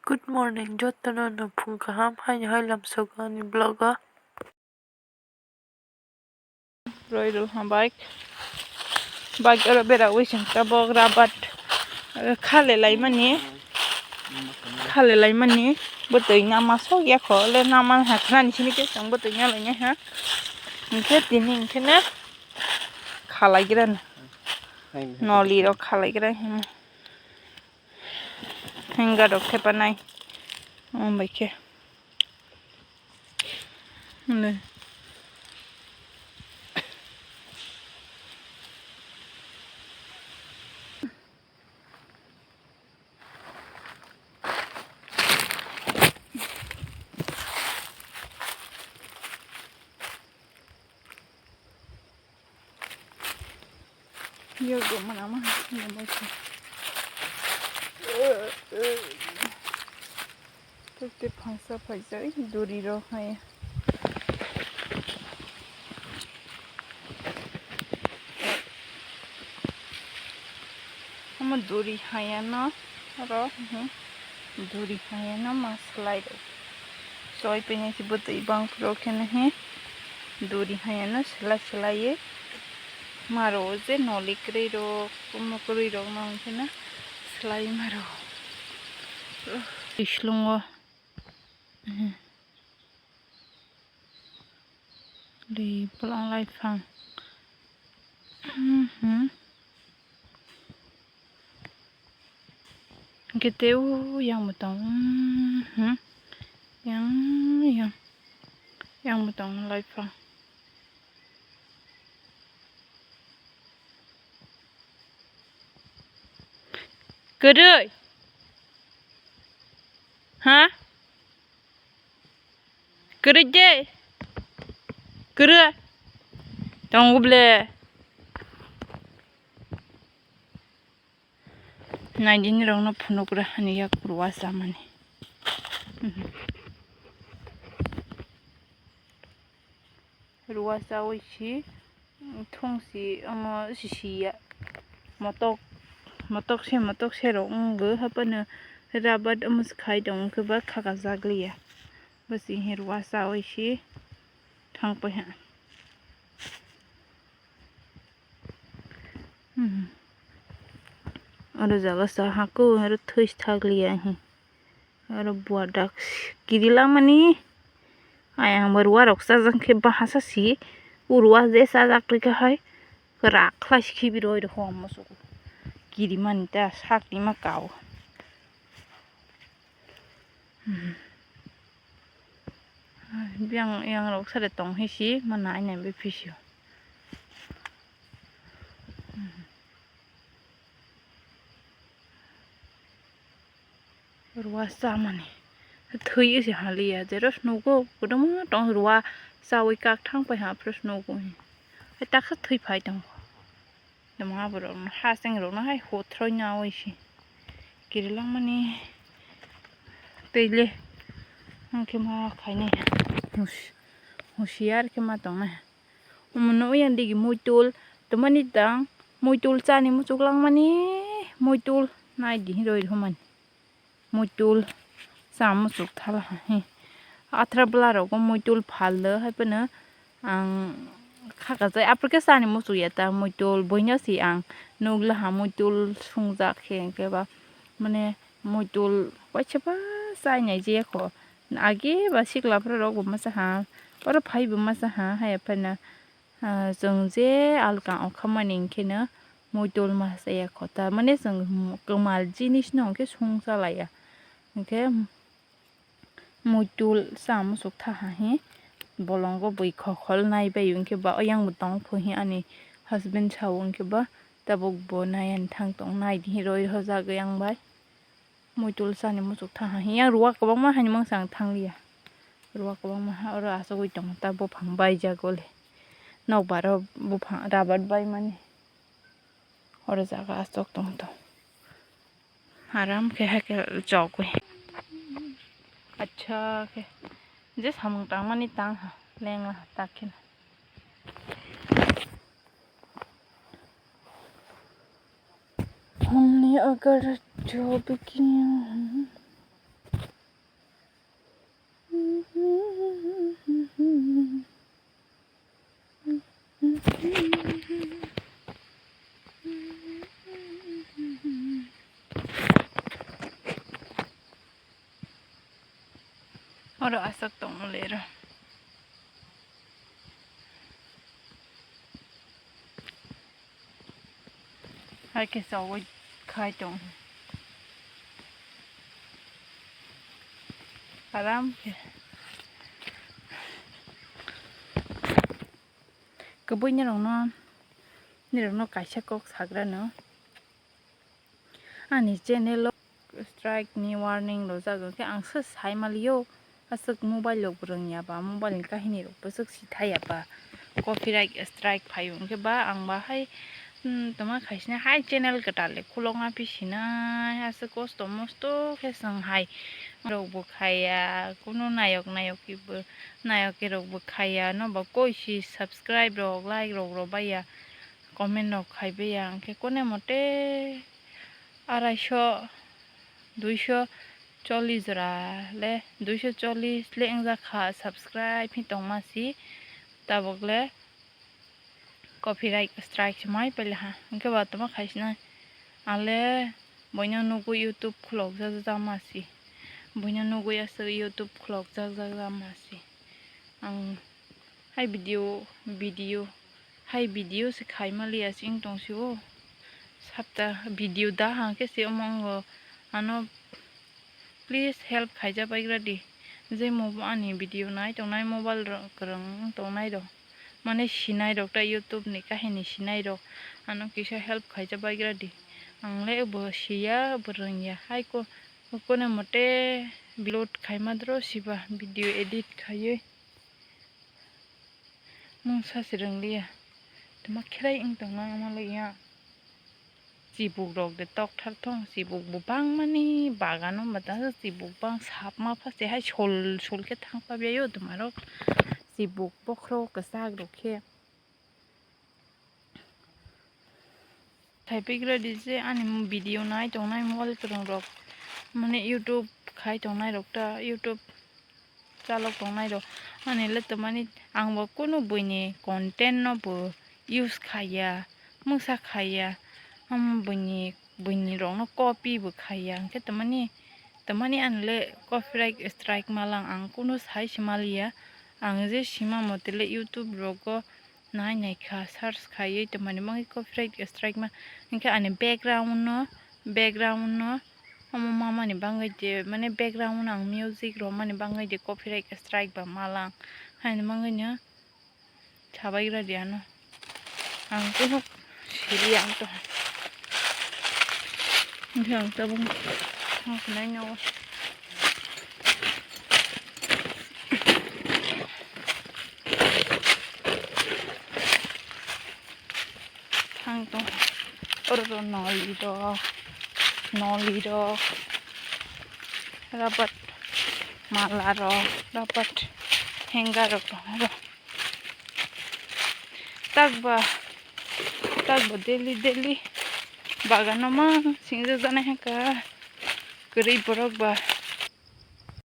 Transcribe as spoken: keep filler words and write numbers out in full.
Good morning, jotono no phung kaham, haino hai lamsogo ani vlog o. Roi rul ha bike. Bike oro bera wi sing tabok rabat, eh, khale lai mani. Khale lai mani. Bwtwi nama sok ya kho, le nama ha khnani sini ke tong bwtwi na lai ha. Hingke tini hingke ne khalai gira na. Noli rok khalai gira hima. Hingga rok thepa nai. Om bai khe. Hwnwi. Yogo mana ma, yogo se. Tei phangsa phaijak duri rok hai. Omo duri hai ano oro, hmm, duri hai ano ma slai rok. Choi pini si bwtwi bang phuru khe nahi duri hai ano slai slai ye maro je noli kwrwi rok, omo kwrwi rok no hwnkheno slai maro. Twi slungo. Ri bolong lai phang. Hingke tei o yang bo tong, hmm, yang, yang, yang bo tong lai phang. Kwrwi. Ha? Kwrwi de. Kwrwi. Tongo ble. Naidini rokno phunukra hani yak ruwa chamani. Mhm. Ruwa chawi si thung si omo sisi ya. Motok, motok se, motok se rok wngwi haphano rabat omo se khai tong wngkhe ba khaka jak liya. Bo se he ruwa chawi si thang pai ha. Mhm. Oro jaga sa hako oro thwi thak liya he. Oro buwa dak kiri lamani. Ayang bo ruwa rok chajak khe bahasa si. O ruwa je chajak twi khe hai kwrak khlai si khibi roi rokho musugo. Kiri mani ta sak ni ma kao. Hmm. Biyang yang rok sade tong hi si ma nai nai be phisi. Hmm. Ruwa chamani. Thwi se haliya, jero nugo, kwdwma tong ruwa chawi kak thang pai ha, phres nugo. Hai taksa thwi phai tongo. Tamo aborok no, haseng rok no hai hothroi nawi se. Kiri langmani. Tei le. Ang khe ma khainai. Hus-, husiar khe ma tongnai. Omo nugwi ang digi muitul, tongmani tang muitul chani muchuk langmani, muitul nai di hinwi roi rw mani. Muitul cha muchuk thala he. Athra bwla rogo muitul phal do, hai phano ang kha kajai, aphuru khe chani muchuk ya ta muitul, buino se ang nuglaha muitul sungjak khe, hwnkhe ba mane muitul waisa ba chai nai je kho. Age ba sikla phuru rok bo masa ha, oro phai bo masa ha, hai phano, ah, chwng je alka ongkha mani hwnkhe no muitul masa ya kho, ta mane chwng kwmal jinis no hwnkhe sung cha laiya, hwnkhe muitul cha muchuk tha ha he bolongo bui khokhol nai bai hwnkhe ba oyang bo tong pho he ani husband sao hwnkhe ba tabuk bo nai ani thang tong nai di he roi rw jak yang bai. Muitul chani muchuk tha ha. Yang ruwa kwbangma haini mangsa ang thangliya. Ruwa kwbangma ha oro achugwi tongo ta buphang baijak le. Nokbar o buphang rabar baimani. Oro jaga achuk tong tong. Aram khe hakhe chogwi. Acha khe. Je samung tangmani tang ha. Lengla ha tak khe. हमने अगर जो भी किया है, Oro aswk tongma le ro. Hai khe chawui khai tong. Aram khe. Kwbui nirokno, nirokno kaisa kok sagrano. Ani channel o strike ni warning rojak, hwnkhe ang se sai maliyo, aswk mobile rok bo rwngya ba, mobile ni kahini rok bwswk sithaya ba, copyright strike phaio, hwnkhe ba ang ba hai, hmm, tongma khaisina hai channel kwtal le khulokna phi sinai, aswk kosto mosto khe chwng hai rok bo khaiya, kunu nayok nayoki bo, nayoki rok bo khaiya, no ba koi si subscribe rok, like rok rw baiya. Comment rok khai baiya, hwnkhe kone mote araisho, duisho chollish jora le, duisho chollish le wngjak kha, subscribe phi tongma si, tabuk le copyright strike se mai paila ha, hwnkhe ba tongma khai sinai, ang le boino nugwi YouTube khulokjak jak ma si, boino nugwi aswk YouTube khulokjak jak ma si. Ang hai video, video, hai video se khai maliya se wng tong si o. Sapta video da hang khe se omo wngo. Ano please help khaija paigra di. Je mo ani video nai tongnai mobile rok kwrwng wng tongnai rok. Mane sinai rok ta YouTube ni kahini sinai rok. Ano kisa help khaija paigra di. Ang le bo siya, bo rwngya. Hai ko, kone mote upload khai ma dro siba video edit khaiwi. Mungsa se rwngliya. Tama kherai wng tongna wngma le ya. Chibuk rok de tokthar thong, chibuk bo bangmani bagano mata chibuk bang sapma phaste hai sol sol khe thang pabya yo tuma rok. Chibuk bokhorok kwchak rok khe. Thaipigra di je ani video nai tongnai mobile kwrwng rok, mane YouTube khai tongnai rok ta, YouTube chalok tongnai rok, ani le tamani ang bo kunu buini content no bo use khaiya, mungsa khaiya, am buini, buini rok no copy bo khaiya, hwnkhe tamani, tamani ani le copyright strike malang ang kunu sai se maliya, ang je sima mote le YouTube rogo nai nai kha, search khaiwi tongmani bagwi copyright strike ma. Hwnkhe ani background no, background no omo mamani bagwi je, mane background no ang music romani bagwi je copyright strike ba malang haini bagwi no sabai gra di ano. Ang kunu sili ang to. Hwnkhe ang tabuk ang khnai no. Thang tong oro noli rok, noli rok, rabat mala rok, rabat hanger rok tong oro. Tak ba, tak ba daily daily bagano ma singjakjaknai hwnka kwrwi borok ba.